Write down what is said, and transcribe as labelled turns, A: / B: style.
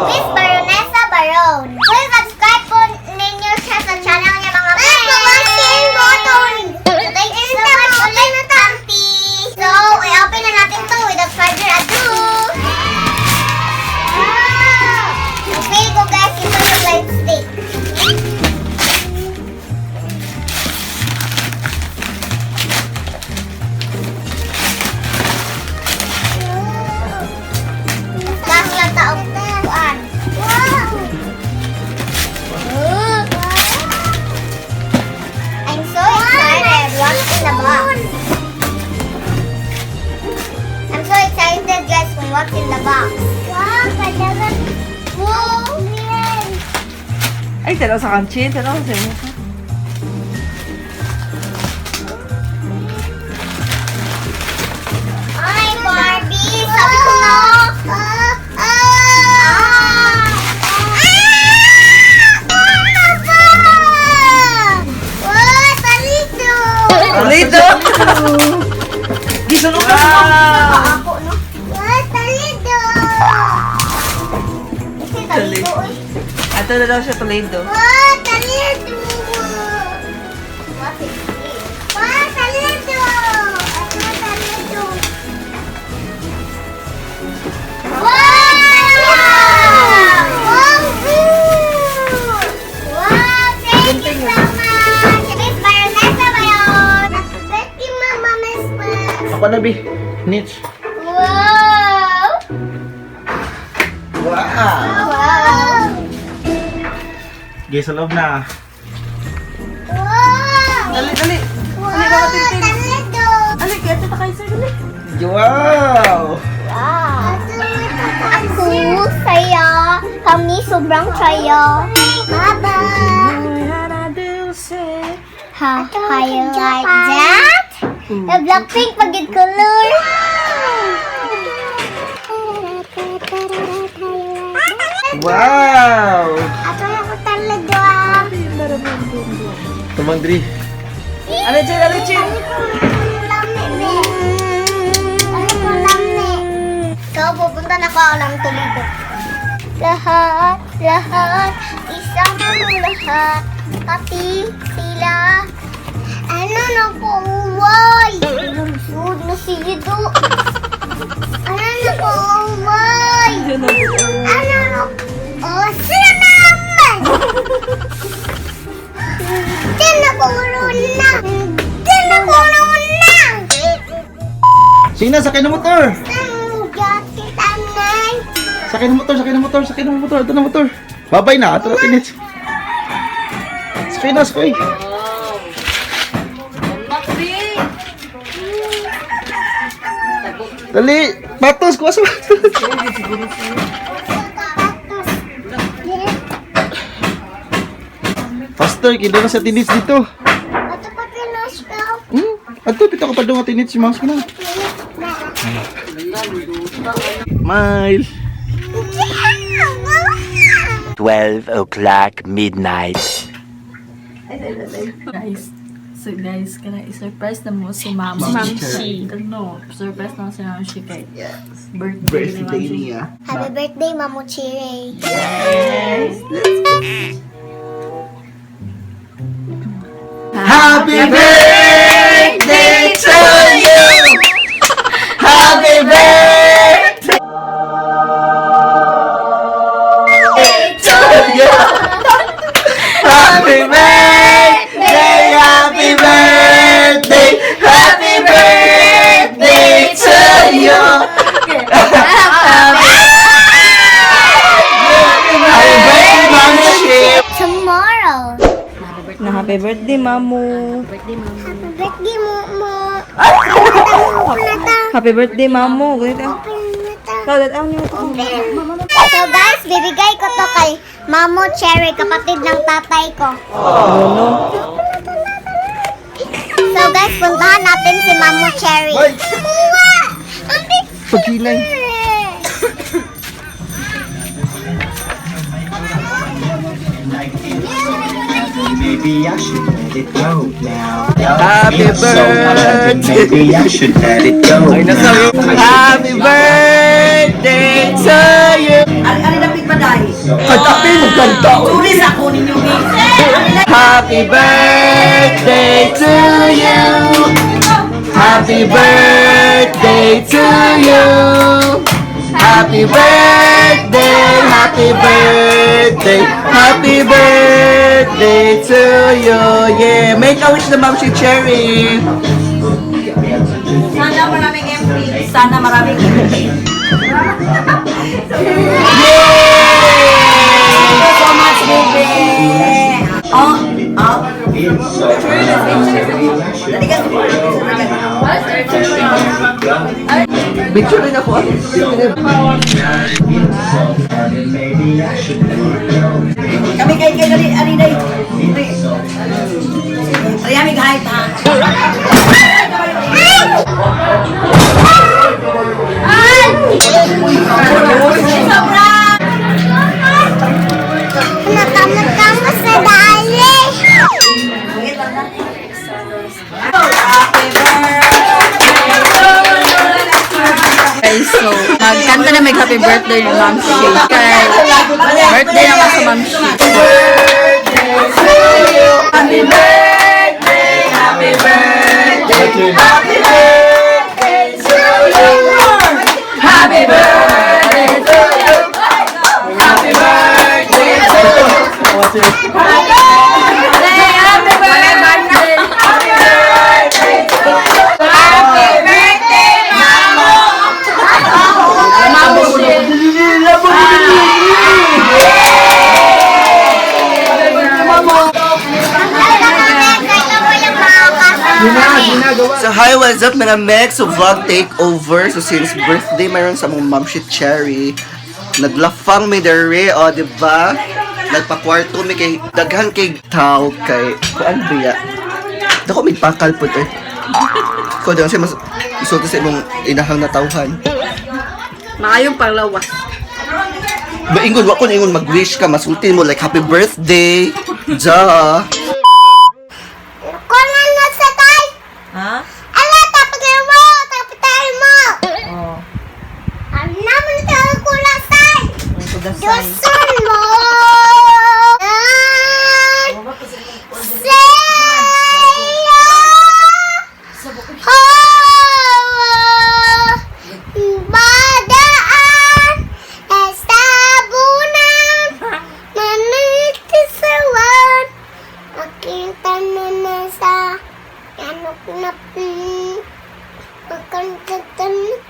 A: Miss Baronesa Baron. Please subscribe po ninyo siya sa channel niya, mga friends. So, thank you so much ulit, Auntie. So, i-open na natin to without further ado. Wow! Feel ko, guys, ito yung lipstick. Gas lang taong kuan. Wow! I'm so excited. What's in the box? I'm so excited, guys, kung what's in the box. Wow, kadagan. Wow!
B: Ay, tanaw sa kanchin. Tanaw sa inyo.
A: Ay, Barbie! Sabi ko na! Ah! Ah! Ah! Wow, talito!
B: Toledo! Gisulong ka sa
A: Ako, no? Wow, talito! Kasi talito, eh.
B: Ato na daw siya, Toledo.
A: Wow, talito! What is this? Wow, talito! Ako, talito! Wow! Wow! Wow! Thank you so much! Miss Baronesa Bayon! Happy birthday, Mama Miss Bus!
C: Ako na, Bi. Nits.
A: Wow!
C: Wow!
A: Wow!
C: Okay, sa loob na.
A: Wow!
B: Dali, dali.
A: Wow!
B: Dali, mga tintin.
A: Talito!
B: Dali, kaya ito tayo, sir. Dali.
C: Wow!
A: Wow! Ako, saya. Kami sobrang saya. Bye-bye! Ha, how you like that? The Blackpink pagid color.
C: Wow!
A: Ato na ko talaga.
C: Tumang dri.
B: Ano, Chin? Ano, Chin?
A: So, pupunta na ko lang tulido. Lahat, lahat, isang ang lahat. Pati sila. Ano na po, uway? Lusod na si Jido. Ano na po, uway? Ano na? Oh, sila naman! Hindi na ko na! Hindi na ko na!
C: Sige na, sakay na motor!
A: Ang jacket, anay!
C: Sakay na motor, sakay na motor, sakay na motor. Ito na motor. Babay na, ito na tinits. Sakay na, sakay. Dali, patos, kuha sa patos. Faster, kaya na sa tinits dito.
A: Ato pa pinos ko.
C: Ato, pito ka pa doon nga tinits, mouse ko na. Mile.
D: 12 o'clock midnight.
E: Guys, so guys, kana i-surprise na mo si Mama.
C: Ma'am Shi.
E: No, surprise na mo si Ma'am Shi kay birthday ni Ma'am
C: Birthday
E: Shi.
C: niya.
A: Happy birthday, Mamu Chire.
C: Happy birthday to you! Happy birthday to you! Happy birthday! Happy birthday! Happy birthday to you! Happy birthday, Mama Ship!
A: Tomorrow.
B: Na happy birthday, Mamu.
A: Happy birthday, Momo.
B: Happy birthday, Mamu. Ganito.
A: Open na ta.
B: Ikaw, dat ako niyo ito.
A: So guys, bibigay ko to kay Mamo Cherry, kapatid ng tatay ko.
B: Ano?
A: So guys, puntahan natin si Mamo Cherry.
C: Bye!
A: Kuha! Ang big
C: Pagkilay.
D: Maybe I should let it go now.
C: Happy
D: Feel so much,
C: birthday.
D: Maybe I should let it go
C: Ay,
D: now.
C: nasabi. Happy birthday to you!
B: Ari, ari, dapit ba?
C: Happy birthday to you. Happy birthday to you. Happy birthday, happy birthday, happy birthday to you. Yeah, make a wish na, Ma'am, si Cherry.
E: Sana maraming MP. Sana maraming MP.
C: Yay!
E: Thank you so much, baby. Oh. Dali ka.
C: Picture rin ako.
D: Maybe I should let it go.
E: Kami kay dali ari day. Ari mi gahit ha. Sobra!
A: Nakamot-kamot sa dali.
B: Guys, so, magkanta na may happy birthday ni Ma'am Shi. Kay birthday naman sa Ma'am Shi.
C: Happy birthday, happy birthday, happy birthday to you. Happy birthday to you. Happy birthday to you.
B: Happy birthday!
C: Happy birthday to you.
B: Happy birthday, Mamo! Mamo Shi!
C: So hi, what's up, mga Mex? So vlog takeover. So since birthday mayroon sa mong Ma'am si Cherry, naglafang mi dere, o, di ba? Nagpakwarto mi kay daghan kay tao kay kuan biya. Dako mi pakal pud eh. Ko daw siya mas isulti sa imong inahang natawhan.
B: Maayong panglawas.
C: Ba ingon wa ko na ingon mag-wish ka, masulti mo like happy birthday. Ja.
A: Kunan na sa tay.
E: Ha?
A: Ala, tapos mo. Tapos tayo mo.
E: Oh.
A: Ano naman tayo kulang tay? Dusun mo. Saya. Hawa. Badaan. Estabunan. Manitisawan. Makita na na sa yanok na pagkantatanit.